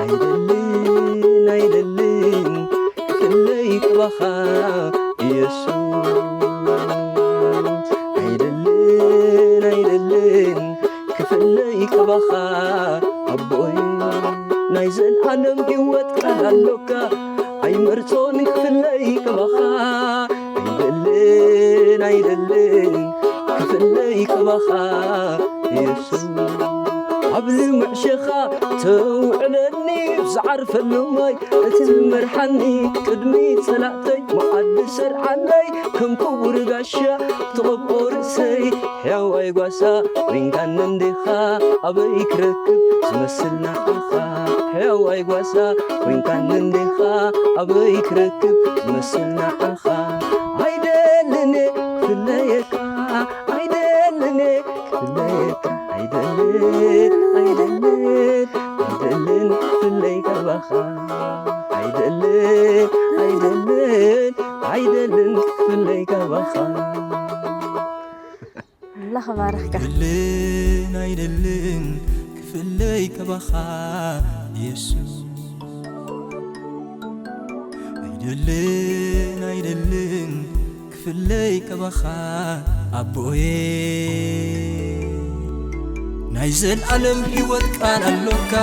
ኣይደልን ኣይደልን ክፍለይ ካባኻ ኢየሱስ። ኣይደልን ኣይደልን ክፍለይ ካባኻ ኣቦይ፣ ናይ ዘልዓለም ህይወት ቃል ኣሎካ። ኣይመርጾን ክፍለይ ካባኻ። ኣይደልን ኣይደልን ክፍለይ ካባኻ ኢየሱስ። ኣብ ልምዕ ሸኻ ተውዕለኒ፣ ብዝዓርፈሉ ማይ እትመርሓኒ፣ ቅድሚ ጸላእተይ መዓዲ ሰርዓለይ፣ ከም ክቡር ጋሻ ትቐብኦ ርእሰይ። ሕያዋይ ጓሳ ኮይንካኒ እንዲኻ፣ ኣበይ ክረክብ ዝመስል ንዓኻ? ሕያዋይ ጓሳ ኮይንካኒ እንዲኻ፣ ኣበይ ክረክብ ዝመስል ንዓኻ? ኣይደልን ክፍለየካ፣ ኣይደልን ክፍለየካ፣ ኣይደልን ኣይደልን ኣይደልን ክፍለይ ካባኻ። ኣይደልን ኣይደልን ኣይደልን ክፍለይ ካባኻ። ኣምላኽ ባርኽካ። ኣይደልን ኣይደልን ክፍለይ ካባኻ ኢየሱስ። ኣይደልን ኣይደልን ክፍለይ ካባኻ ኣቦየ። ናይ ዘልዓለም ህይወት ቃል ኣሎካ።